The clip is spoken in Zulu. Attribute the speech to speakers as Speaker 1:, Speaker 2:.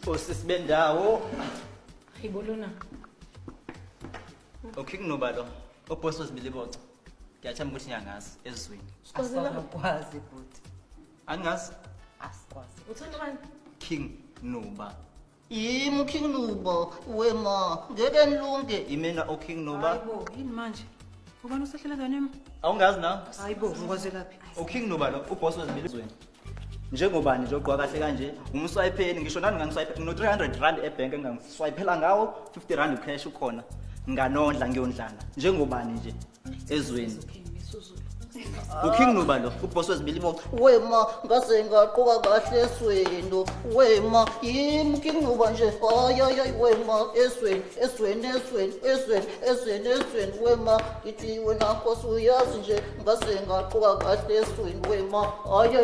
Speaker 1: Osisi bendawo.
Speaker 2: Hayibo lona.
Speaker 1: uKing Nuba lo, uboss wezibiliboco. Ngiyathemba ukuthi niyangazi ezweni.
Speaker 3: Asikwazi bhuti.
Speaker 1: Angazi.
Speaker 3: Asikwazi.
Speaker 2: Uthanda bani?
Speaker 1: King Nuba. Yimi uKing Nuba, wema, ngeke nilunge. Imina uKing Nuba.
Speaker 4: Hayibo, yini manje? Ubani usehlela endaweni?
Speaker 1: Awungazi na?
Speaker 4: Hayibo, ngikwazelaphi?
Speaker 1: uKing Nuba lo, uboss wezibiliboco. Njengobani nje ogqoka kahle kanje, umswipe ngisho nani ngangiswipe ngino 300 rand ebank engangiswiphela ngawo, 50 rand cash ukhona. Nganondla ngiyondlana. Njengobani nje ezweni. uKing Nuba lo, uboss wezibiliboco.
Speaker 5: Wema, ngase ngaqoka kahle esweni. Wema, yimi King Nuba nje. Hayi hayi, wema, esweni, esweni, esweni, esweni, esweni, esweni. Wema, ngithi wena Nkosi uyazi nje, ngase ngaqoka kahle esweni. Wema, hayi.